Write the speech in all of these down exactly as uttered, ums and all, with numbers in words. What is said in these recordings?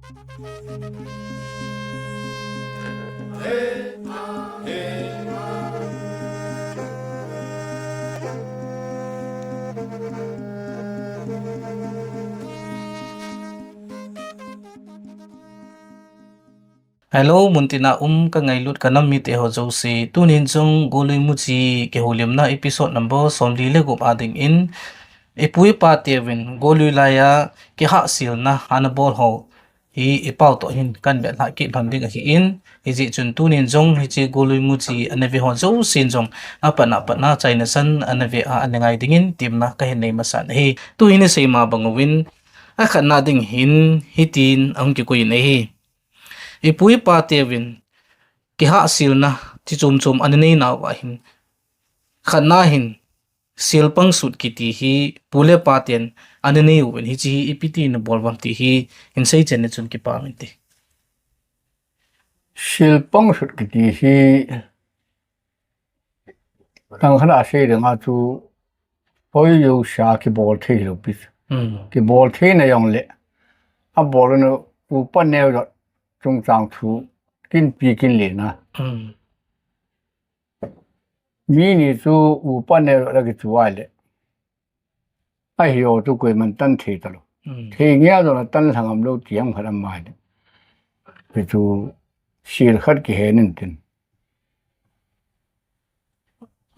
Hello, muntina um ka ngailut ka nam mite ho jouse. Tunin jong Golui Muchi kihoulimna episode number somli le gup a dingin, ipu ipa teuvin Golui laiya kihahselna ana bol ho hi ipau toh hin kan vetlhah kit lhon ding ahin, hijeh chun tunin jong hiche Golui Muchi ana ve ho jousen jong apatna apatna chaina san ana ve a ana ngai dingin temna kahin nei masan ahi. Tuhin isei ma bang uvin, akhatna ding hin hitin ahung kikoi in ahi. Ipu ipa teuvin kihahselna chi chom chom ana nei nauva hin, khatna hin selpang sut kiti hi pu le pa ten ana nei uvin, hiche hi ipi ti nabol uvem ti hi hin sei chen le chun kipa min te. Selpang sut kiti hi tang khat a sei ding a chu hoi jousea kibol thei lou pi. Hmm. Kibol theina jong le abol u upa neo jot chungchang thu kin pi kin le na. Hmm. Mi ni chu upa neo jot a kichu a le ahi o chu koiman tan thei talou. Hmm. Thei nge a jong a tan lhangam lou ti ang khat ama le. Hichu sel khat kihen in tin.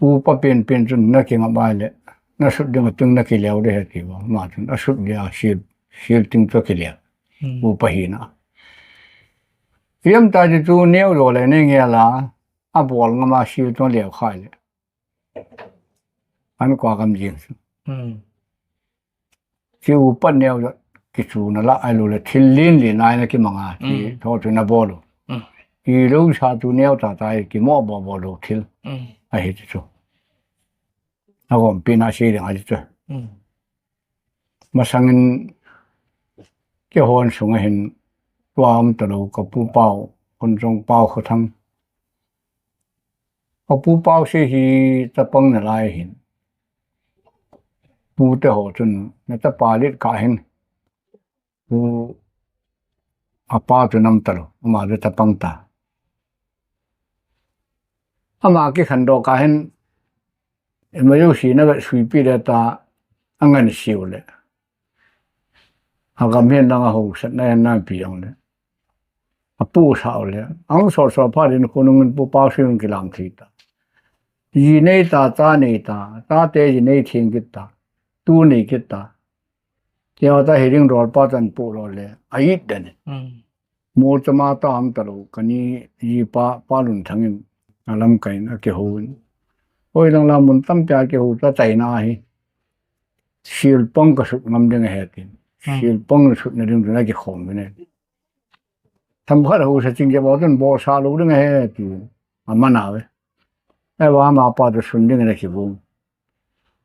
Upa penpen chun na kingap a le, na sut ding a ting na kileo de he ti va. Ama chun a sut dia sel, sel ting chu kileo. Hmm. Upa hina. Hiam ta ti chu neo lo le ne nge la, abol ngam a sel chu leo khai le. An kua kam jing. Hmm. Chu upa neo jot kichuna la, ahilou le thil len len a na kimang a, ti Mm. tho chu na bol u. Mm. Ilou sa chu neo tah tah a kimo bo bo lou thil. Mm. Ahi chu chu. Agompi na sei ding ahi chu. Mm. Masangin keiho in sunga hin tua um talou ka pu Pau, Khonchong Pau Khothang. Ka pu Pau sei hi chapang nalai hin. Pu te ho chun na chapa let kah hin. Pu apa chu nam talou, ama chu chapang ta. Ama kikhen doh kah hin, ema jouse na vet suipi le ta, angan siu le. Agam hin dang a hausatna hin na pi jong le. Apu sao le. Ang so so pha din khonung in pu Pau sei in kilang thei ta. Ji nei ta, cha nei ta, chate ji nei theng kit ta. Tu nei kit ta. Keiho ta hi ding dol pa chan pu lo le. A it den. Mm. Mo chama ta am talou. Kani ji pa, Pa Lunthang in. A lamkai in a kihou in. Hoi lang la mun tampi a kihou ta chaina hi. Selpang ka sut ngam ding ahi tin. Hmm. Selpang sutna ding chu na kikhom ve ne. Themkhat hausa ching ke bo chun bolsa lou ding ahi ti. Aman a ve. Ahivang ama pa chu sun ding na kivung.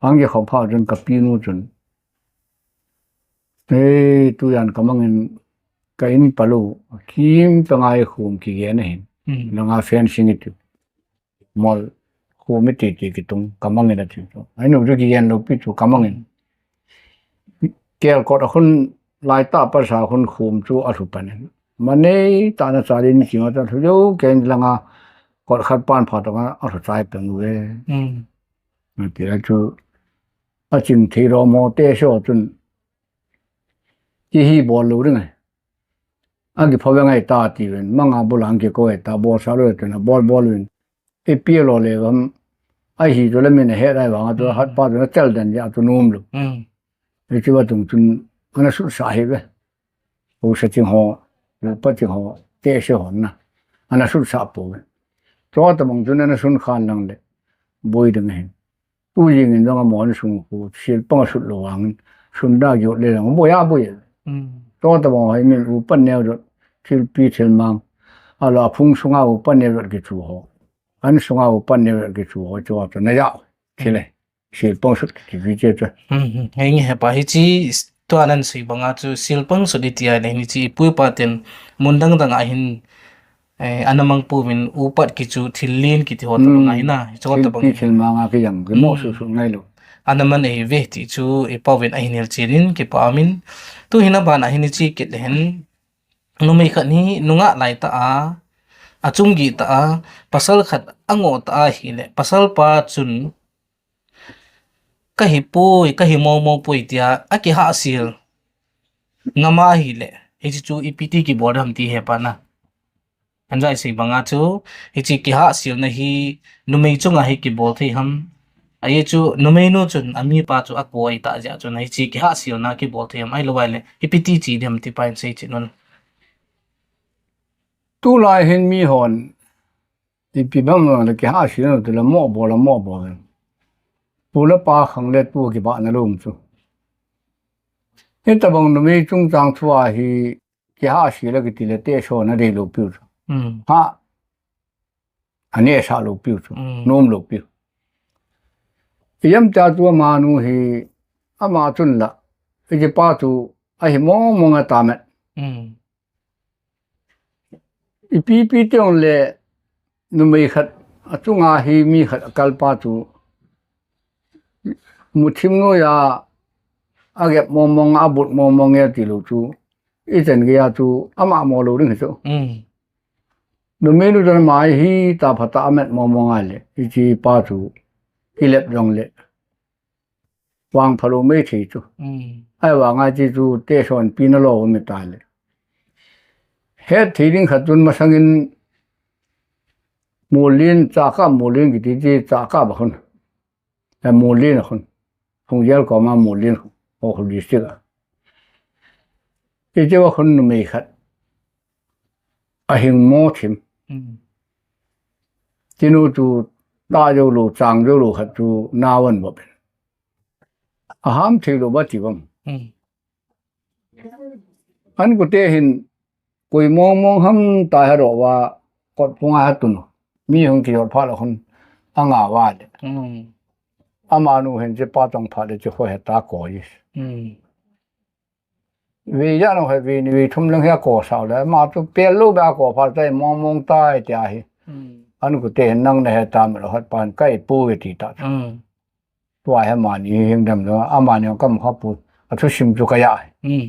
Ang kikhom phat chun ka pinu chun. Ei, tujan ka mangin ka in palou. Kim ka ngai khum kigen ahin. Hmm. Langa fencing i ti. Mol, khum i ti ti kitung, ka mangin ati chu. Ainu chu kigen lou pi chu ka mangin. Kelkot a khun lai ta pa sa khun khum chu a lhu pan in. Manei ta na cha din ki ma ta lhu jo ken langa kot khat pan pha ta a lhu chai peng ve. Mm. Ti la chu a chin thei ro mo te so chun ki hi bol lou ding ai. Anki phawe ngai ta ti ven, manga bula anki ko ta, bol sa lo tu na, bol bol ven. E pi lo le gam, ai hi tu le min he dai vang tu, hat pa tu na tel den ya tu num lu. Mm. E chi wa tung tun, ana sut sa hi ve. U sa ching ho, u pa ching ho, te se ho na. Ana sut sa po ve. To ta mong tun ana sun khan lang le. Boi ding hin. Tu jing in dang a mon sung khu, sil pang sut lo ang, sun da yo le lang, boi a boi. Mm. To ta bang hai min u pan neo dot, thil pi thil mang. A la phung sunga u pan neo dot ki chu ho. An sunga u pan neo dot ki chu ho, chu to na ya. Thil le. Sil pang sut ki vi che che. Mm, mm. Hei nge he pa hi chi, tua nan sui banga chu sil pang sut i ti a le ni chi, i pu i pa ten mun dang dang a hin, Eh, ana mang pu vin upat ki chu thil len ki ti ho ta bang a hi na, hi chu ta bang. Thil mang a ki jang, ki mo su su ngai lo. Ana man ei ve ti chu i pau vin a hin hil chin in ki pa min. Tu hin a ban a hin i chi kit le hin. numei khat hi nungah lai ta a, achung gih ta a, pasal khat angoh ta a hile, pasal pa chun, "Ka hi poi, ka hi momo poi," tia akihahsel ngam a hile, hiche chu ipi ti kibol ham ti he pa na. Anjai sei banga chu, hiche kihahselna hi numei chunga hi kibol thei ham. Ahi chu, numeinu chun amipa chu akoi ta jeh chun, hiche kihahselna kibol thei ham. Ahilou ahile, ipi ti chi dem ti pa in sei chet un. Tulai hin mihon, ipi bang le kihahselna tile mo bol, mo bol. Pu le pa khang le tu kibahna lou chu. Hitabang numei chungchang thua hi kihahsel a kiti le tehse na deilou piu chu. Hmm. Ha, anehsah lou piu chu. Hmm. Nom lou piu. Ijemtia chu amanu hi, ama chun la, hiche pa chu ahi mong mong a tamet. Hmm. Ipi pi teng le numei khat, achunga hi mi khat akal pa chu, muthim noiya, agep mong mong, abut mong mong e tilou chu, ichan geiya chu, ama mo lou ding hi chu. Hmm. Numeinu chun ama hi tapha ta amet mong mong a le, hiche pa chu, kilep jong le. Vangphalou mei thei chu. Hmm. Ahivanga hiche chu tehse pi na lou mi ta le. Hetthei ding khat chun masangin Molin, Chaka Molin kiti chu Chaka ba khun. E Molin a khun. Phungjel koma Molin khun. Ukhrul district a. Hiche va khun numei khat. Ahing mo thim. Hmm. Chinu chu ta jou lou, chang jou lou khat chu navan bop in. Aham thei lou ba ti bang. Hmm. An kute hin koi mong mong ham ta he ro va kot phunga ha tun. Mi hung kijot phat le khun anga va le. Hmm. Amanu hin hiche pa tong phat le hiche kho he ta koi. Hmm. Vei ja no he vei ni vei thum lang he ko sao le. Ma chu pel lou ba ko phat tai mong mong tai tia hi. Hmm. An kute hin nang na he ta mi lou hat pan kai pu ve ti ta. Hmm. Tua hi amani hi hing dam dam, amani kam kha pu, athusim chu ka ya. Hmm.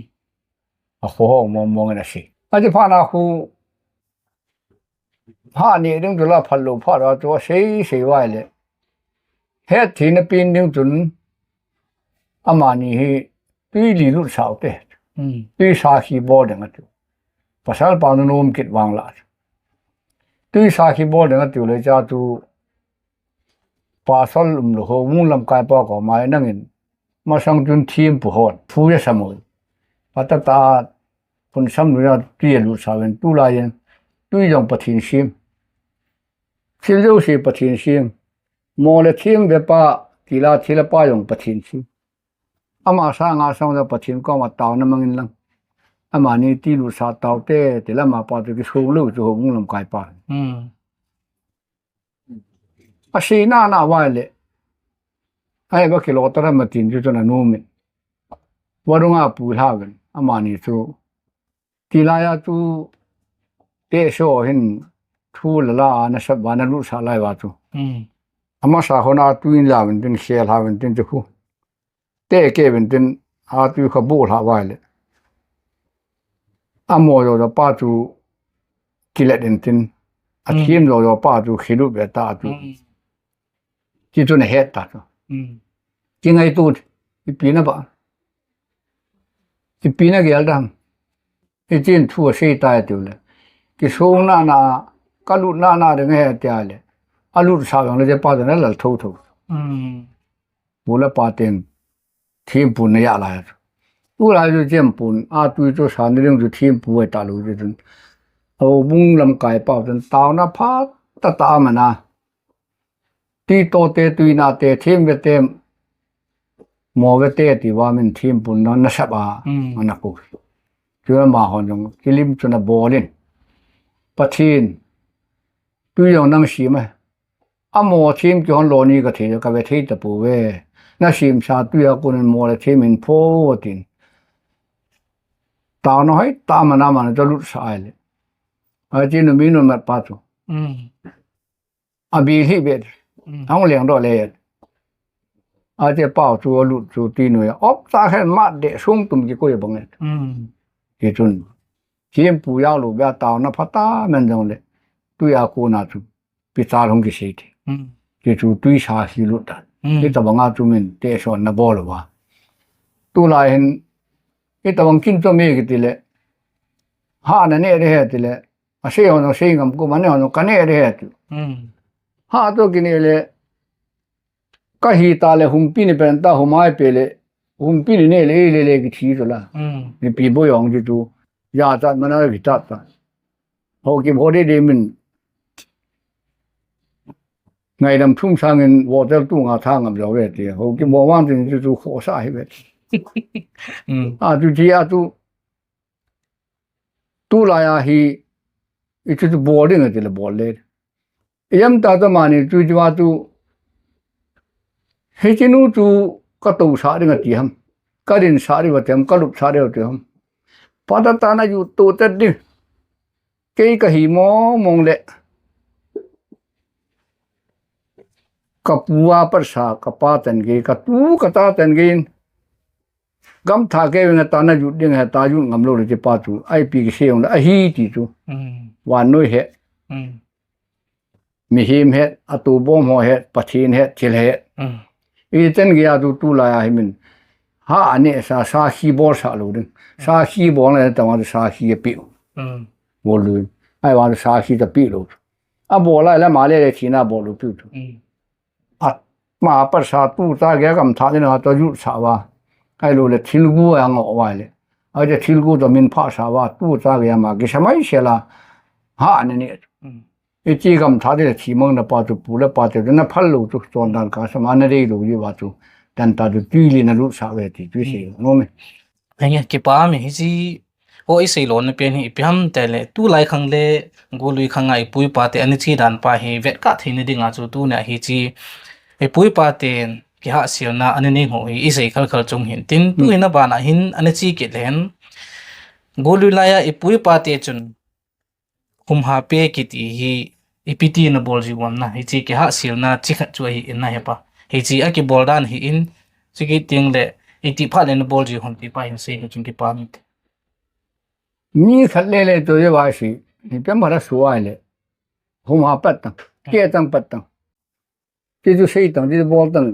Akhohong mong mong in asei. Ache phat na khu, ha ni ding chu la phal lou phat a chu asei sei vai le. Hetthei na pen ding chun, amani hi tui li lut sao te. Hmm. Tui sakhi bol ding ati. Pasal pa nu nom kit vang la. Tui sakhi bol ding ati le cha chu, Pasal umlou ho, mong lamkai pa koma nangin, masang chun thempu hon, thu ja sam u. Patah ta, pun sam nu ja tui alut sao in, tulai in, tui jong Pathen sem. Thil jouse Pathen sem. Mo le them ve pa, tila thil a pa jong Pathen sem. Ama sanga sang ja Pathen koma taona mangin lang. Amani tui lut sa tao te, tila ama pa chu kisong lou chu ho mong lamkai pa. Hmm. Asei nana vai le. Ahi va kilo tara matin chu chun anom in. Vadung a pu lha ven. Amani chu. Tilai a chu tehse ho hin thu la la a nasep va na lut sa lai va chu. Hmm. Amasa hon a tui la ven tin khel ha ven tin chu khu. Te ke ven tin, a tui kha bu lha vai le. Amo jo jo pa chu kilet in tin. A Hmm. thim jo jo pa chu khilut ve ta chu. Hmm. Chi chu na het ta chu. Hmm. Chi ngai tu, ipi na ba. Ipi na gel dam. Ichin thu asei ta tu le. Kisong nana, kalut nana ding he tia le. Alut sa jong le pa chu na lal tho tho. Hmm. Pu le pa ten thempu na ja lai. Tulai chu thempu, a tui chu sa ni ding chu thempu e ta lou chu chun. Ho mong lamkai pa chun taona pha tata amana. Tui to te, tui na te, them ve te, mo ve te ti va min thempu na, nasep a, Hmm. ana ku. Chu ma hon jong, kilim chu na bol in. Pathen, tui jong nang sem e. Amo them kihon lou ni ka thei, ka ve thei tapou ve. Na sem sa tui a kon in mo le them in pho tin. Taona hoi, ta mana mana chu lut sa ai le. Ache numei nu mat pa chu. Hmm. Abi hi ve. Hmm. Hong leng do le. Ache pa chu alut chu ti nu ya. Op ta khen mat de sung tum ki koi bang e. Hmm. Ki chun. Hempu jaolou bia taona phatah men jongle, tui a kona chu pichal hung kisei thei. Hmm. Ti chu tui sa hi lut tan. Hmm. Hitabanga chu min tehson na bol uva. Tulai hin, hitabang kin chu mi kiti le, ha na ne de he ti le, asei hon asei ngam ko, mane hon ka ne de he ti. Hmm. Ha to kine le, ka hi ta le, humpi ni pen ta, humai pe le, humpi ni ne le, le le kithi to la. Hmm. Mipi boi ong ti tu, ja chat mana ki ta ta. Ho ki bho de de min. Ngaidam thum sangin hotel tu nga tha ngam jo ve ti. Ho ki bho wang tin ti tu khosa hi ve. Hmm. A tu ti a tu. Tulai a hi, i chu chu bol ding ati le bol le. I jam ta ta mani chu chu a tu, hiche nu chu ka tousah ding ati ham. Ka dinsah ding ati ham, ka lupsah ding ati ham. Pata ta na ju to ta ding. Kei ka hi mong mong le. Ka pu a pat sa, ka pa tan gei, ka tu ka ta tan gei. Gam tha kei na ta na jut ding he, ta jut ngam lou le ti pa chu, ai pi ki se jong le, ahi ti chu. Mm. Vannoi he. Mm. Mihem he, atu bom ho he, Pathen he, thil he. Mm. I ten gei a tu tulai a hi min. Ha ane sa, sakhi bol sa lou ding. Sakhi bol na ta ma sakhi a pi. Mm. Bol lou. Ai vang sakhi ta pi lou. A bol lai la ma le le thina bol lou pi chu. Mm. Ama pat sa tu ta gei gam tha ding na to jut sa va. Ai lou le thil gu a ngo va le. Ai te thil gu to min pha sa va tu ta gei ma ki sa mai se la. Ha ne ne. Mm. I ti gam tha ding le thi mang na pa tu pu le pa te na phal lou tu ton dan ka sa ma na dei lou ji va tu. Dan ta tu tui li na lut sa ve ti tu se. Mm. No me. Ai nge ki pa mi hi ji. O, i sei lona pen hi ipi ham tile, tulai khang le golui khang a i pu i pa te ana che dan pa hi vetkah theina dinga chu tuni a hi chi, i pu i pa ten kihahselna ana nei ho hi i sei khalkhal chung hin tin, hmm, tuhin a ban a hin ana che kit le hen, golui lai a i pu i pa te chun humha pe kiti hi ipi ti na bol ji uvam na, hichi kihahselna chi khat chu ahi in na he pa. Hichi a kibol dan hi in, chi kit teng le, iti phat le na bol ji hon ti pa hin sei le chun kipa mi te. Mi khat le le to ye vai si, ni pem ba la su ai le. Humha pat tang, ke tang pat tang. Ti chu sei tang, ti chu bol tang,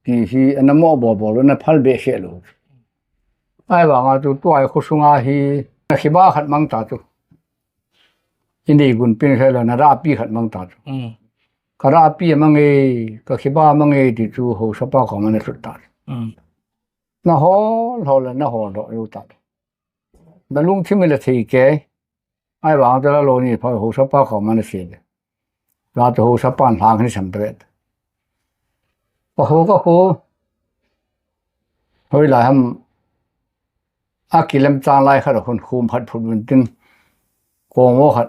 ti hi ana mo bol bol, ana phal behseh lou. Ai vang a chu tua i khosunga hi, na khiba khat mang ta chu. I nei gun pin khe lo, na rapi khat mang ta chu. Mm. Ka rapi a mang e, ka khiba mang e, ti chu haosa pa koma na sut ta chu. Mm. Na hol hol le, na hol hol lou ta chu. Na lungthim le thei ke. Ai vang te la lo ni pha haosa pa koma na sei le. La tu haosa pan hlang ni sam ta vet. Ka ho, ka ho. Hoi la ham. A kilem chang lai khat a hun khum khat phut vin tin. Kong mo khat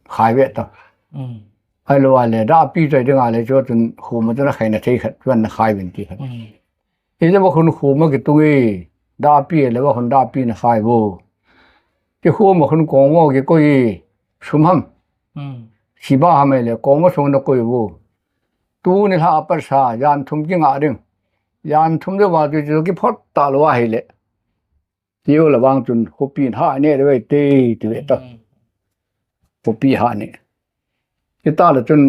khai ve ta. Mm. Ai lo a le da pi choi ding a le chu tun khum ma tun a khai na thei khat, chuan na khai vin ti khat. Mm. Hi le va hun khum ma kitung e, da pi le va hun da pi na khai vo. Ti khum ma hun kong mo ki koi sum ham. Mm. Khiba ham le kong mo sung na koi vo. Tuni lha a pat sa, jan thum ki nga ding. Jan thum de va tu chu ki phot ta lo a hi le. Ti u la vang chun, khopi ha ne de ve te, ti ve ta. Mm. Khopi ha ne. Ti ta la chun,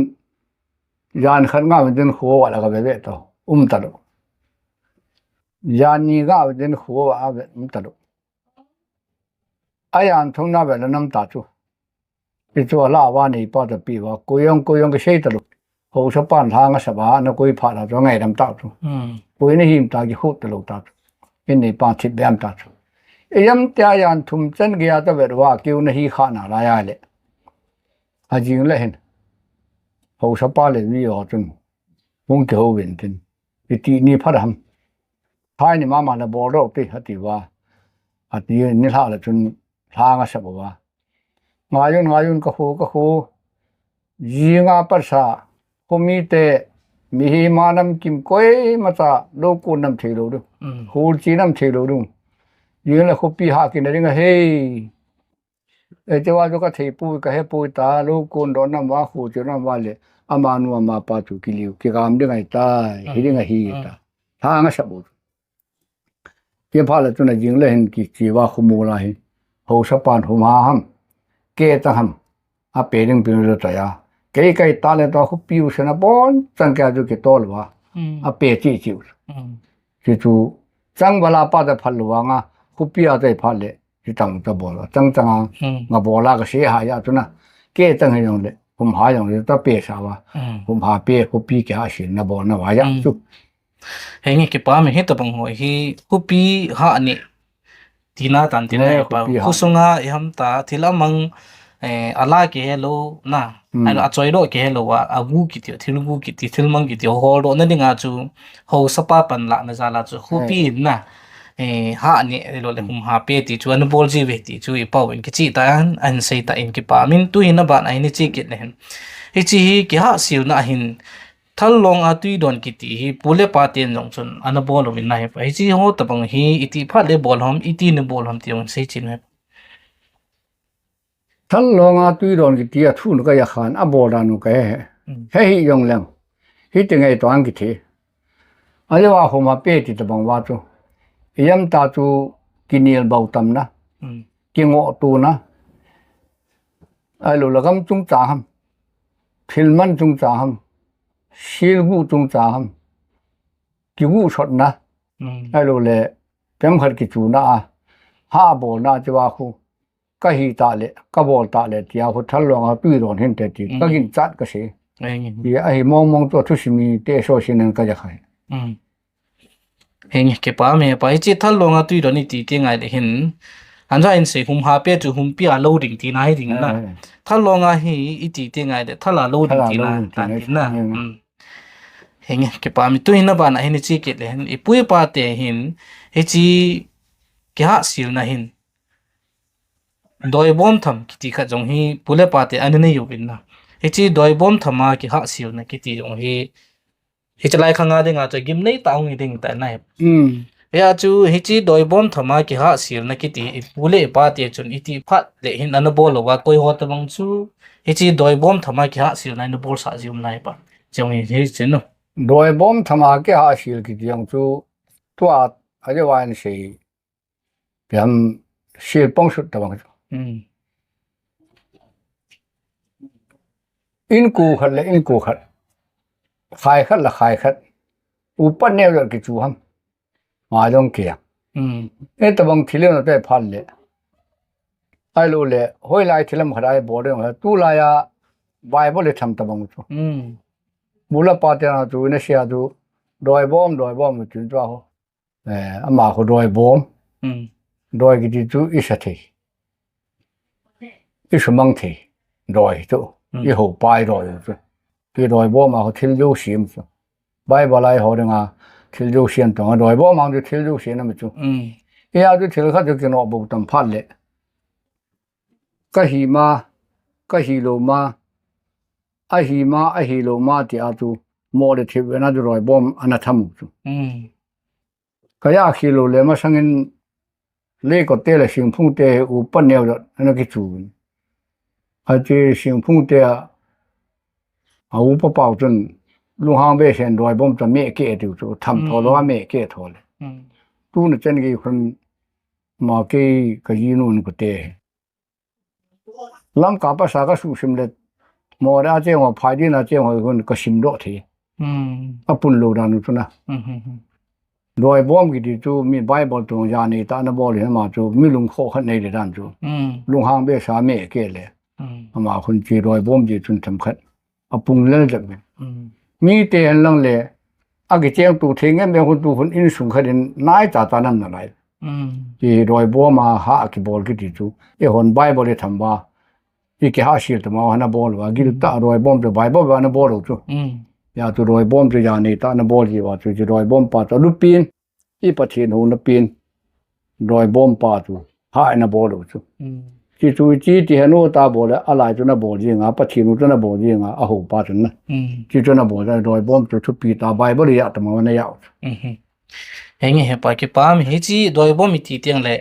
jan khat nga ve chun kho va la ka ve ve ta. Um ta lo. Jan ni nga ve chun kho va ve, um ta lo. A jan thum na ve la nam ta chu. Ti chu a la va nei pa ta pi va, koi jong, koi jong kisei ta lo. Haosa pan hlang a sa va, na koi pha la chu ngaidam ta chu. Mm. Koi na him ta ki hut ta lo ta chu. In nei pa thip bem ta chu. I jam tia jan thum chan gei a ta ve va, kiu na hi kha na la ya le. A jing le hin. Haosa pa le vi o chun. Hung ki ho vin tin. I ti ni pha ham. Hai ni mama na bol ro ti, a ti va. A ti ni hla la chun hlang a sa va. Ngai un, ngai un ka khu, ka khu. Jinga pat sa. Khomi te, mihem a nam kim koima cha, lo kun nam thei lo ding. Mm. Hul chi nam thei lo ding. Jing le khopi ha kin ding a hei. E te va chu ka thei pui, ka he pui ta, lo kun do nam va, khu chi nam va le. Ama nu ama pa chu ki liu, ki gam ding ai ta, hi ding a hi ta. Hlang a sa bu. Ti pha la chun a jing le hin ki chi va khu mu la hi. Haosa pan humha ham. kei tang ham, ape ding pi u ta ya. Kei kai ta le to, khopi u sena bon, chang kei a chu kitol uva. Hmm. Ape chi chi u. Hmm. Chi chu, chang vala pa ta phal uva nga, khopi a ta phal le, chi tang ta bol. Chang chang a, Hmm. nga bola ka se ha ya tu na. Kei tang ha jong le, hum ha jong le, ta pe sa uva. Hmm. Hum ha pe, khopi kei ha sin na bol na uva ya Hmm. chu. Henge, kipa mi, hitabang ho hi, khopi ha ni tina tan tina Eh, hi pa. Khopi ha. Khosunga i ham ta, thil amang, eh, ala kihe lou na. Hmm. Ai, achoi lou kihe lou a, agu kiti, thil gu kiti, thil mang kiti, hol lou na dinga chu, haosa pa panlah na jal a chu, khopi Eh. in na. Eh, ha ni, lo le Hmm. hum ha pe ti chu, ana bol ji uve ti chu, i pau in kichi ta an, an sei ta in kipa. Min tu hin a ban a hin i chi kit le hin. Hichi hi kihahsel na hin, Thal long a tui don kiti hi, pu le pa ten jong chun ana bol uvin na hi pa. Hichi ho tabang hi, iti phat le bol hom, iti na bol hom ti jong sei chin he. Thal long a tui don kiti a thu nu ka ya khan, a bol dan nu ka he. Mm. He hi jong leng. Hiti ngai to ang kiti. A le wa hom a pe ti tabang wa chu. I yam ta chu kinel bau tam na. Mm. Kingoh tu na. Ai lo la gam chung cha ham. Thil man chung cha ham. Sil gu chung cha ham. Kigu sot na. Mm. Ai lo le, pem khat kichu na a. Ha bol na chi wa khu. Ka hi ta le, ka bol ta le, tia khu thal long a tui don hin te ti. Ka Mm. gin chat ka se. Ai ngi. Ti a hi mong mong to thu simi te so sin ka ja khai. Mm. Henge, kipa mi pa, hichi thal long a tui don i ti ti ngai le hin. An ja in sei hum ha pe chu hum pi a lo ding ti na hi ding na. Eh. Thal long a hi i ti ti ngai le, thal a lo ding Thal a ti lo na, ding ti ta na. ti na. Eh. Mm. Henge, kipa mi tu hin a ban a hin i chi kit le hin. I pu i pa te hin, hichi kihahsel na hin. Doi bom tham kiti khat jong hi, pu le pa te ana nei uvin na. Hichi doi bom tham a kihahsel na kiti jong hi, Hichi lai khang a dinga chu gimnei ta hung hi ding ta na hi. Mm. Hia chu hichi doi bom tham a kihahsel na kiti i pu le i pa te chun iti phat le hin ana bol uva koi ho tabang chu hichi doi bom tham a kihahsel na ana bol sah ji um lai pa. Chong hi hichi nu. Doi bom tham a kihahsel kiti jong chu tua a le wa in sei Pian sil pong sut tabang chu. Mm. In ku khat le in ku khat. Khai khat le khai khat. Upa neo jot kichu ham. Ma jong kia. Mm. E tabang thil le na te phat le. Ai lo le, hoi lai thil lam khat ai bol ding, tu lai a Bible le tham tabang chu. Mm. Pu le pa te na chu, na sia chu, doi bom, doi bom, chu chu a ho. Eh, ama khu doi bom. Mm. Doi kiti chu i sa thei. I sumang thei. Doi chu. Mm. I ho pai doi chu. Ki doi bom a khu thil jouse um chu. Bible a i ho dinga thil jouse um tong a doi bom a chu thil jouse um chu. Mm. I a chu thil khat chu kinoh bou tam phat le. Ka hi ma, ka hi lou ma, a hi ma, a hi lou ma ti a chu mo le thip ve na chu doi bom ana tham u chu. Mm. Ka ya khi lou le masang in le ko te le sing phung te upa neo jot ana kichu. A chi sing phung te a, a upa pau chun lunghang be sen doi bom ta me ke ti chu tham tho lo a Mm. me ke tho le. Mm. Tu na chen ki khun ma ke ka ji nun ko te. Lam ka pa sa ka su sim le. Mo da che ngo phai di na che ngo hun ka sim do the. Mm. A pun lo dan tu na. Mm, mm, mm. Doi bom kiti chu mi Bible tu ja ni ta na bol hi ma chu mi lung kho khat nei le dan chu. Mm. Lunghang be sa me ke le. Mm. Ama khun chi doi bom ji chun tham khat. A pung lel jep me. Mm. Mi te hen lang le. A ki cheng tu thei nge me khun tu khun in sung khat in nai ta ta nam na lai. Mm. Ki doi bom a ha ki bol kiti chu. E hon Bible e tham ba. I kihahsel ta ma hana bol ba. Gil ta doi bom chu Bible ba na bol chu. Mm. Ya chu doi bom chu ya nei ta na bol ji ba chu, chu doi bom pa chu lupin. I Pathen houna pen, doi bom pa chu, ha ina bol u chu. Mm. Chi chu chi ti hanu ta bol le, a lai chu na bol jinga, Pathen u chu na bol jinga, a ho pa chu na. Mm. Chi chu na bol le, doi bom chu thupi ta, Bible ya ta ma na ya. Mhm. Henge he pa kipa mi hi chi doi bom i ti tiang le,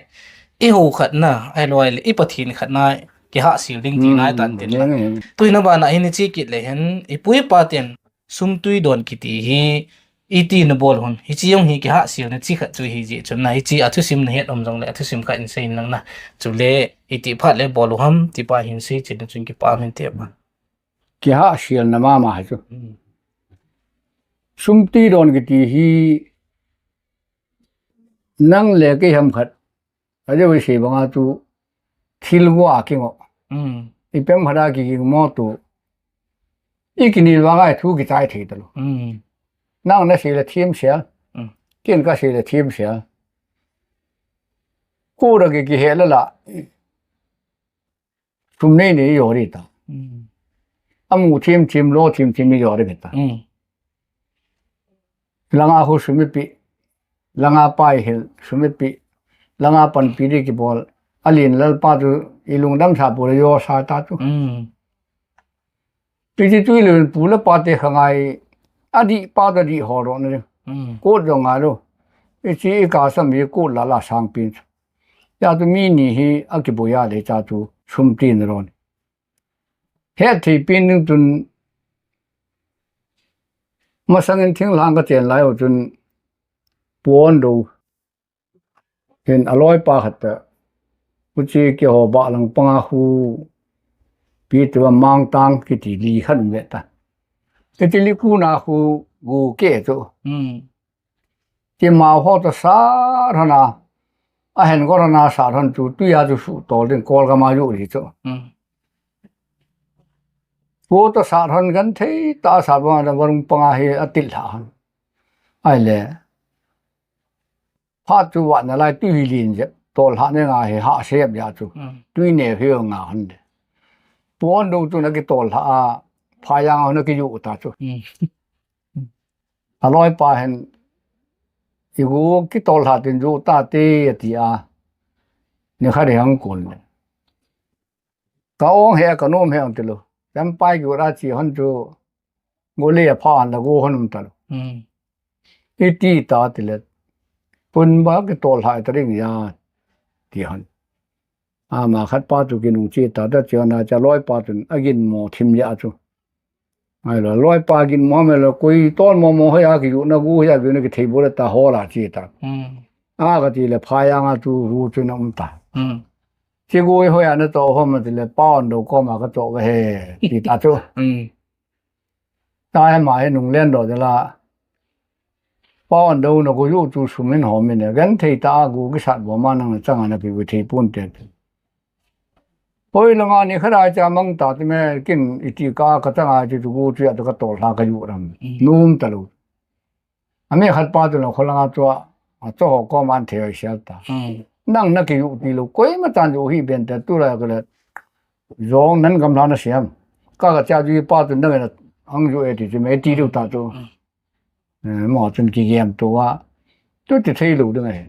i ho khat na, ai loi le, i Pathen khat na, kihahsel ding ti Mm, nai tan tin na. henge, henge. Tu hi na ba na hi ni chi kit le hen, i pu i pa ten, sum tui don kiti hi, iti nabol u ham. Hiche jong hi kihahsel na chi khat chu hi jeh chun na, hiche a thusim nahet um jongle, a thusim khat in sei in lang na. Chule, iti phat le bol u ham, ti pa hin sei chun na chun kipa min te pa. Kihahsel na mama hi chu. Hmm. Sum twi don kiti hi nang le kei ham khat. Ajeh chu sei banga chu thil gua kingoh. Hmm. Ipem khat a kiging mo tu. Ikinel vanga thu kichai thei talou. Hmm. Nang nasei le thim sia. Hmm. Ken kasei le thim sia. Ko da ki kihe la la. Sum nei nei jo ri ta. Hmm. Amu thim thim lo thim thim jo ri ta. Hmm. Langa khu sum ipi. Langa pai hel sum ipi. Langa panpi di kibol. Alin lal pa tu ilungdam sa pu le jo sa ta tu. Hmm. Piti tui le pu le pa te khangai. Adih pa ta dih ho ro na. Hmm. Kot jo ngai lo. Ichi i ka sam i kot la la sang pin. Cha tu mi ni hi akiboi a le cha tu sum twi na ron. Hetthei pin ding chun masang in thinglhang kachen lai u chun pon do. Hin aloi pa khat ta. Huchi keiho ba lang panga khu pi tu a mang tang kiti li khat um ve ta. Kiti li khu na khu gu ke chu. Hmm. Ti mau ho ta sa rana. A hen ko rana sa ran chu tui a chu su tol ding kol ka ma yu ri chu. Hmm. Ko ta sa ran gan thei ta sa ba na varung panga hi a til ha han. Ai le. Phat chu wa na lai tui hi lin je. Tol ha ne nga hi ha se ya chu. Hmm. Tui ne hi nga han de. Pon do chu na ki tol ha a. Pha yang na ki yu ta chu. Hmm. Aloi pa hin, igu kitol ha tin ju ta te, ati a. Ni khat hi hang kun le. Ka ong he, ka nom he ang ti lo. Jam pai gu ra chi hon chu, gu le pha an la gu hon um ta lo. Hmm. Iti ta ti le. Pun ba kitol ha ta ring ya, ti hon. Ama khat pa chu kinung chi ta ta chi hon a cha loi pa chun, agin mo thim ya chu. Ai lo, loi pa gin mo me lo, koi ton mo mo hoiya kiyu na gu hoiya kiyu na kithei bo le ta ho la chi ta. Hmm. A kati le pha yang a chu ru chu na um ta. Hmm. Chi gu hoiya na to ho ma ti le pa on do ko ma ka to ve he, ti ta chu. Hmm. Ta he ma he nung len do de la. Pa on do na gu yu chu sum in ho mi ne. Gan thei ta a gu ki sat bo ma nang na chang a na pi gu thei pun te. Hoi langa ni khat a cha mang ta ti me kin iti ka ka chang a chu chu gu chu ya to ka tol ha ka yu ram. Mm. Num ta lo. A mi khat pa tu lo kho langa chu a, a cho ho ko man the oi sial ta. Mm. Nang na ki yu ti lo koi ma chan yu hi ben ta tu la ka le. Jong nan gam la na siam. Ka ka cha ju pa tu na ang ju e ti ti me ti lu ta tu. Mm. Eh, mo chun ki gem tu wa. Tu ti thei lu ding e.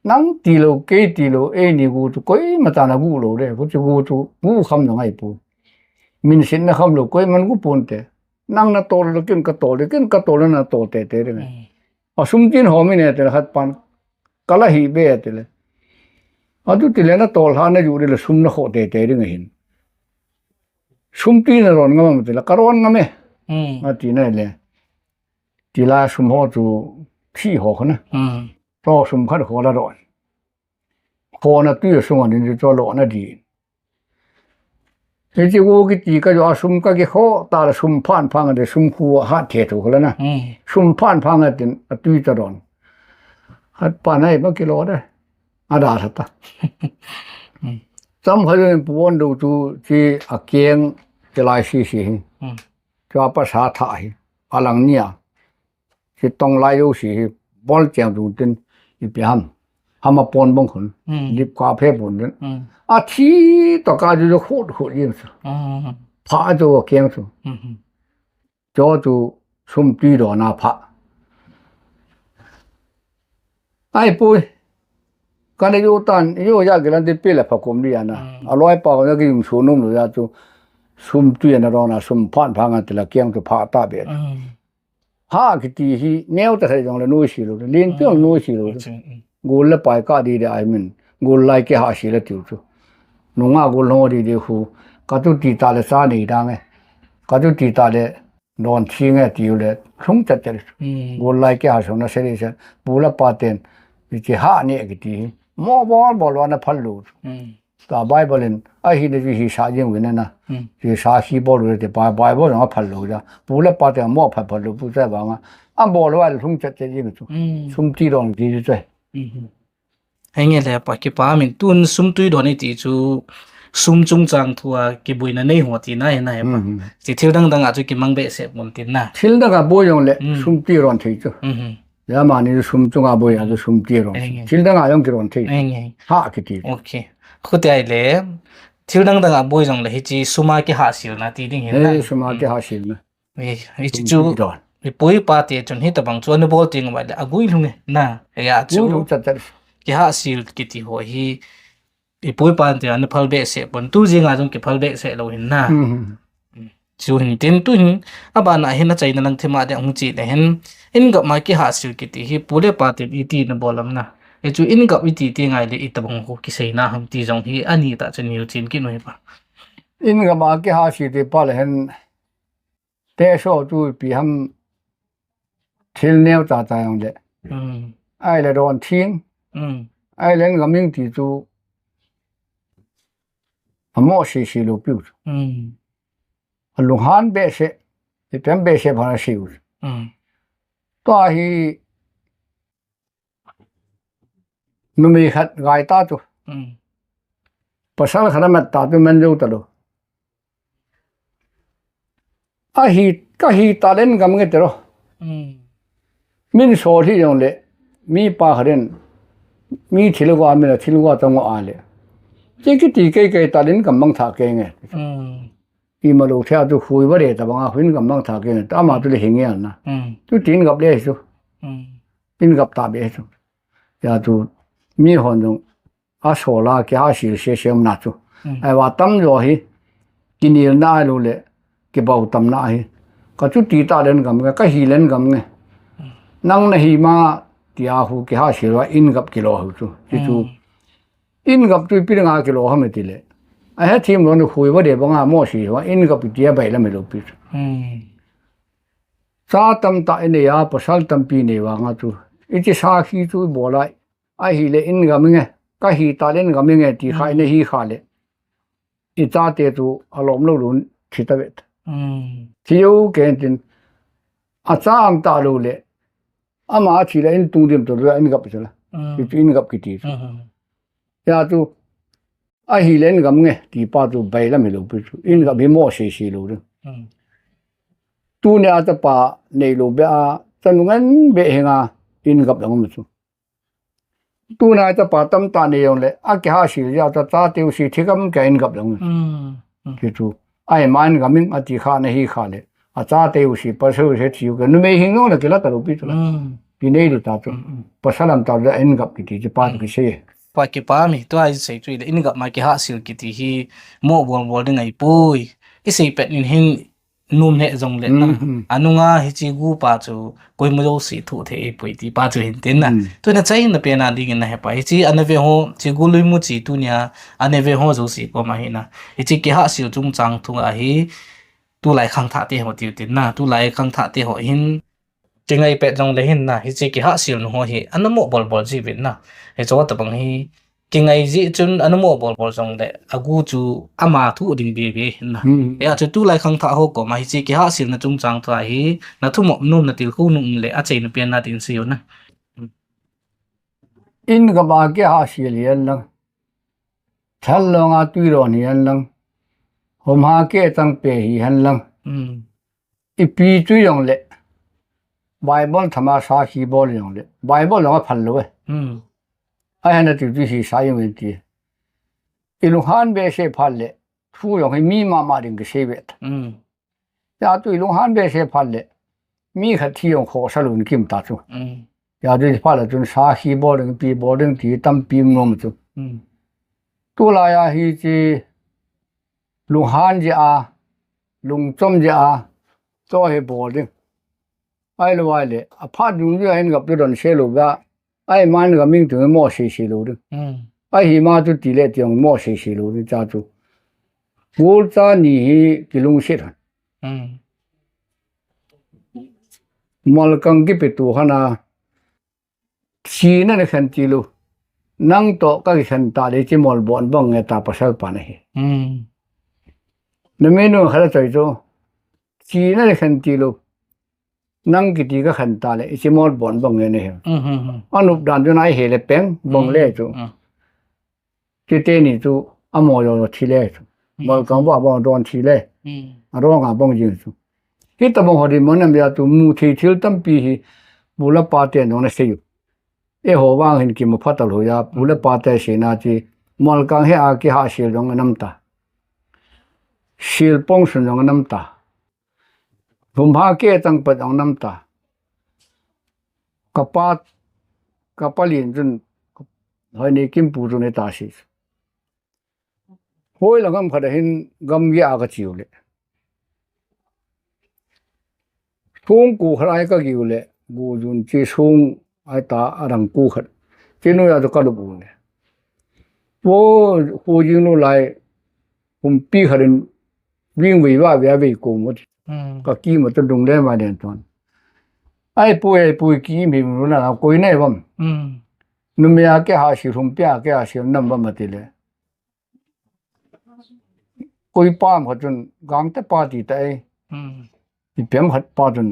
Nang ti lo, kei ti lo, ei ni gu chu koima chan a gu lo le, gu chu gu chu gu kham na ngai pu. Min sin na kham lo, koiman gu pon te. Nang na tol lo, kin ka tol le, kin ka tol le na tol te te ding. Mm. A sum tin ho mi ne te khat pan, ka la hi be te le. A tu ti le na tol ha na ju le sum na kho te te ding hin. Sum ti na ron ngam te la, ka ron ngam e. Mm. A ti na le. Ti la sum ho chu thi ho kho na. Mm. To sum khat ho la ron. Kho na tu sum an ni to lo na di. Hichi gu kiti ka jo a sum ka ki kho ta la sum phan phang de sum khu ha the thu la na. Mm. Sum phan phang a tin a tui ta ron. Hat pa nai ba ki lo de. A da sa ta. Mm. Cham kha jo pu on do tu chi a keng ki lai si si hi. Mm. Chu a pa sa tha hi. A lang ni a. Hi tong lai u si hi bol cheng dung tin ipi ham. Ham a pon bong khun. Hmm. Lip ka phe pon tin. Hmm. A thi to ka ju ju khut khut yin sa. Hmm. Pha a chu keng chu. Hmm. Cho chu sum tui do na pha. Ai pui. Ka ne yu tan, yu ya ki lan ti pi la pha kum di ya na. Hmm. A loi pa ko na ki yum su num lu ya chu. Sum tui na ro na sum phan pha ngan ti la keng chu pha ta be. Hmm. Ha kiti hi neo ta thei jong le noi si lo, lin pion noi si lo. Acha, mm. Gol le pai ka di de ai min. Gol lai ke ha si le tiu chu. Nunga gol ho di de khu. Ka tu ti ta le sa nei dang e. Ka tu ti ta le Don thing e tiu le, lhung chat chat. Hmm. Gol lai kihah sona seri se, pu le pa ten, ti ha ne kiti. Mo bol bol ana phal lou. Hmm. Ta Bible in, ahi le hi sa jing win na. Hmm. Hi sa hi bol le te pa Bible na phal lou ja. Pu le pa ten mo phal phal lou pu cha ba nga. A bol wa lhung chat chat jing chu. Hmm. Sum ti don ti chu. Hmm. Henge le pa kipa min tun sum tui don iti chu sum chungchang thua kibuina nei ho tina hena hepa. Mhm. Ti thil dang dang a chu kimang behseh pon tina. Thil dang a boi jong le Mm. sum ti ron thei chu. Mhm. Ya mani chu sum chunga boi a chu sum ti ron. Henge. Thil dang a jong ki ron thei. Henge. Ha kiti. Okay. Khuti ai le thil dang dang a boi jong le hichi suma kihahsilna ti ding hena. He suma kihahsilna. Ei, ei, chu, chu, i pu i pa te chun hitabang chu ana bol teng uva le, agui lhung e, na, ei a chu, Gui lhung chat chat. Kihahsil kiti ho hi, i pu i pa te ana phal behseh pon, tu jing a jong kiphal behseh lou hin na. Hmm. Chu hin tin tu hin, abana hin achaina lang thima de hung chi le hin, in gam a kihahsil kiti hi, pu le pa te iti na bol am na. Ei chu in gam iti ti ngai le itabang ho kiseina ham ti jong hi, ani ta chun hiu chin ki noi pa. In gam a kihahsil ti pa le hin, Te so tu pi ham thil neo ta ta jong le. Mm. Ai le don thing. Mm. Ai len gaming ti tu. A mo si si lo piu. Mm. A lunghan behseh. I pem behseh phan a siu. Mm. Tua hi Numei khat gai ta chu. Mm. Pasal khat amat ta chu man jou ta lo. Ahi, kahi ta len gam nge te ro. Mm. Min sol hi jong le, mi pa khat in, mi thil gua, mi na thil gua ta ngo a le. Chi kiti kei kei ta len gam mang tha kei nge. Mm. Ima lo thei a chu hui va de ta banga huin gam mang tha kei nge. Ta ama chu le hi nge na. Mm. Chu tin gap le chu. Mm. In gap ta be chu. Ya chu mi hon jong a sola kihahsil se se um na chu. Mm. Ai va tam jo hi kinel na ai lo le kibau tam na hi. Ka chu ti ta len gam nge, ka hi len gam nge. Mm. Nang na hi ma ti a hu kihahsil va in gap kilo hu chu. Ti chu. Mm. In gap tu pi nga kilo ha me ti le. A he thim lo ni hui va de banga mo si va in gap ti a bai la me lo pi chu. Mm. Cha tam ta i nei a, pasal tampi nei vang a chu. I chi sa khi chu i bol a, ahi le in gam nge, ka hi ta le in gam nge, ti kha i nei hi kha le. I chate chu a lom lo lun thi ta vet. Mm. Thi u ken tin, a cha am ta lo le, ama a thi le in tung dim to le in gap chu la. Mm. Ti chu in gap kiti chu. Mm. Ya chu, ahi len gam nge, ti pa chu bai lam hi lo pi chu. In gap hi mo se se lo ding. Mm. Tu nia chapa nei lo be a, chanu ngen be hinga in gap dang um chu. Tu nia chapa tam ta nei jong le, a kihahsil ja ta cha teu si thi gam ka in gap dang um. Mm. Mm. Ki chu. Ai man gam in a ti kha na hi kha le. A cha teu si, pasal se thiu ka. Numei hing jong le kila ta lo pi chu la. Mm. Pi nei di ta chu. Mm, mm. Pasal am ta le in gap kiti chu pa chu ki se. Pa kipa mi, tua i sei chu le in gap ma kihahsil kiti hi mo bol bol ding ai poi. I sei pet nin hin num he jong le na. Mm, mm. Anunga hi chi gu pa chu koi mo jo si thu the i poi ti pa chu hin tin na. Mm. Tu na chai na pe na ding na he pa. Hi chi ana ve ho, chi gu lui mu chi tu nia ana ve ho jo si ko ma hi na. Hi chi kihahsil chung chang thu a hi tu lai khang tha te ho ti tin na. Tu lai khang tha te ho hin Kingai pet jong le hin na, hiche kihahsil nu ho hi, ana mo bol bol ji vin na. Hiche tabang hi, kingai ji chun ana mo bol bol jong le, agu chu ama thu ding be be hin na. Hmm. Hia chu tulai khangthah ho koma hiche kihahsilna chungchang thua hi, na thumop nom na tilkhou nom le, achaina pen na tin seiyo na. In gam a kihahsil hihen lang. Thal long a tui don hihen lang. Hom ha keh chang pe hihen lang. Hmm. Ipi chu jong le, Bible thama sakhi bol jong le, Bible jong aphal lou e. Hmm. Ahin ati chu hi sa jong in ti. Ilunghan behseh phat le, thu jong hi mi mama ding kisei ve ta. Hmm. Hia tu ilunghan behseh phat le, mi khat thi jong khohsa lou in kim ta chu. Hmm. Hia tu phat le chun sakhi bol ding, ipi bol ding ti tampi um nom chu. Hmm. Tulai a hiche, lunghan jeh a, lungchom jeh a, chu hi bol ding. Ahilou ahile, aphat dungjuia hin gap tu don se lou va, ahi man gam in tu mo sei sei lou ding. Hmm. Ahi ma tu ti le ti jong mo sei sei lou ding cha tu. Gol cha ni hi kilungset han. Hmm. Molkang kipetu hana, china ni khen tilou. Nang toh kakhen ta le chi mol bon bang nge ta pasal pa na hi. Hmm. Na menu khala choi chu. China ni khen tilou. Nang kiti kakhen ta le, ichi mol bon bang nge ni hi. Hmm, hmm, hmm. Anup dan chu nai he le peng, bang le chu. Hmm. Chite ni chu amo yo yo thi le chu. Hmm. Molkang ba bang don thi le. Hmm. Arong a bang jing chu. Hitabang ho di mo nam ya tu mu thei thil tampi hi pu le pa te nong na sei u. Eiho vang hin kimu phatal ho ya pu le pa te sei na chi molkang he a kihahsel jong anam ta. Sil pong sun jong anam ta. Hum ha ke tang pat jong anam ta. Ka pa, ka pa lin chun hoi ni kim pu chun he ta si. Hoi la gam khat a hin gam ya ka chiu le. Sung ku khat ai ka giu le, gu jun chi sung ai ta a rang ku khat. Chi nu ya chu ka lup u le. Wo, ku jing nu lai, humpi khat in, wing wei wa wei a wei ku mo. Hmm. Ka ki mo tu dung le ma den ton. Ai pu, ai pu ki mi mu na, koi nei bam. Hmm. Nu me a ke ha si, humpi a ke ha si, nam bam ma ti le. Koi pa khat chun, gang te pa ti ta e. Hmm. Ipi ham khat pa chun,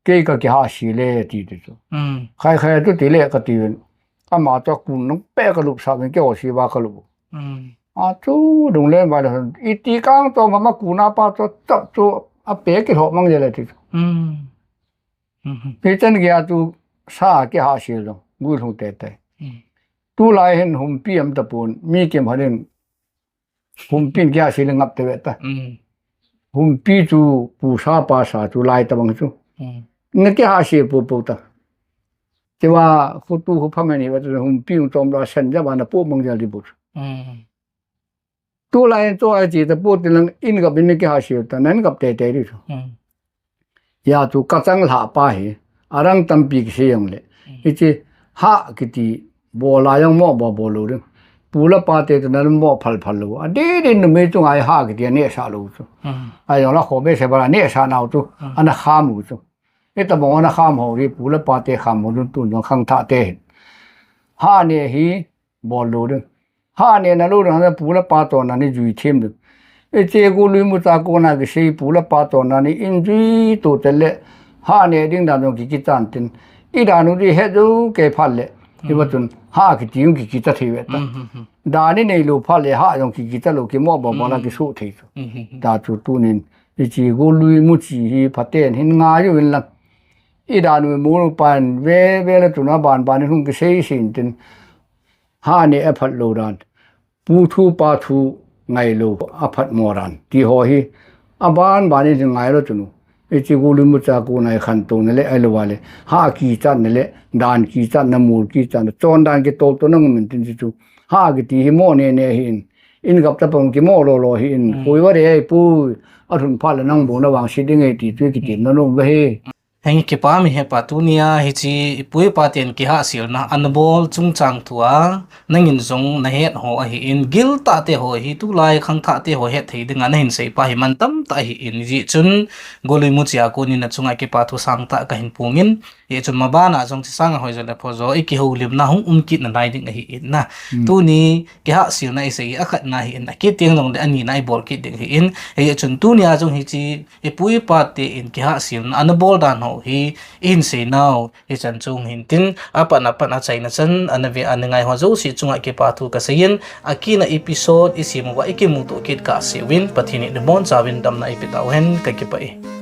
kei ka kihahsel e ti ti chu. Hmm. Khai khai tu ti le ka ti ven. Ama chu kun nung pe ka lup sa ven ke o si ba ka lup. Hmm. A chu dung le ba le, iti kang chu ma ma kun a pa chu chap chu a pe ki ho mang le le ti chu. Hmm. Hmm. Pi chen ge a tu sa kihahsel lo, gui lhung te te. Hmm. Tu lai hin humpi am ta pun, mi kim harin Humpi in kihahsel le ngap te ve ta. Mm. Humpi chu pu sa pa sa chu lai tabang chu. Mm. Na kihahsel pu pu ta. Tiwa khu tu khu pha me ni va tu humpi un tom la sen ja ba na pu mang ja li bu. Mm. Tu lai in tu ai chi ta pu ti lang in gap in na kihahsel ta, nan gap te te ri chu. Mm. Ya chu ka chang lha pa hi, arang tampi kisei jong le. Mm. Hichi ha kiti, bol a jong mo bol bol lou ding. Pu le pa te chu nan mo phal phal lou. A di di numei chunga ha kiti a neh sa lou chu. Mm. A jong la kho be se ba neh sa nau chu. Mm. Ana kham u chu. Hitabang ana kham ho ri pu le pa te kham ho dun tun jong khangthah te hin. Ha neh hi, bol lou ding. Ha neh na lou ding, ha pu le pa tohna ni jui them ding. Hiche golui mucha kona kisei pu le pa tohna ni in jui to te le ha neh ding dan jong ki kichan tin. I dan u di het jou kei phat le. Hmm. Hiva chun ha kiti jong ki kicha thei ve ta. Hmm, hmm, hmm. Dan i nei lou phat le ha jong ki kicha lou ki mo ba ba la, hmm, kisu thei chu. Hmm, hmm, hmm. Ta chu tunin hiche golui muchi hi phaten hin ngai uvin lang. I dan u mu pan ve ve le tuna ban ban hung kisei sin tin. Ha neh a phat lou dan. Pu thu pa thu ngai lou a phat mo dan. Ti ho hi a ban ban in ngai lou tunu. Hiche golui mucha kona i khantou na le, ai lou va le. Ha kichat na le, dan kichat na, mol kichat na, chon dan kitol to na ngum in tin chu. Ha kiti hi mo neh neh hi in. In gap ta pang ki mo lo lo hi in. Mm. Pui va re ai pui. A thun phat le nang bu na vang si ding e ti chu kiti na nom ve he. Henge kipa mi he pa tunia hiche i pu i pa ten kihahselna ana bol chungchang thua nangin jong na het ho ahin, giltah te ho hi tulai khangthah te ho het thei dinga na hin sei pa hi man tamtah ahin, hijeh chun golui muchi a konin na chunga kipa thu sangtah ka hin pungin, hijeh chun maban a jong chi sanga hoi jo le pho jo i kihoulimna hung um kit na nai ding ahin na. Hmm. Tuni kihahselna i sei hi akhatna ahin, akit teng jong le anina i bol kit ding ahin, hijeh chun tunia jong hiche i pu i pa te in kihahselna ana bol dan ho hi i hin sei nau, hichan chung hin tin, apat apat a chaina chan ana ve ana ngai ho jouse chunga kipa thu ka sei in, akina episode i sem uva i kimuto kit kah seh uvin, Pathen in nabonchauvin damna i pe tau hen, ka kipah e.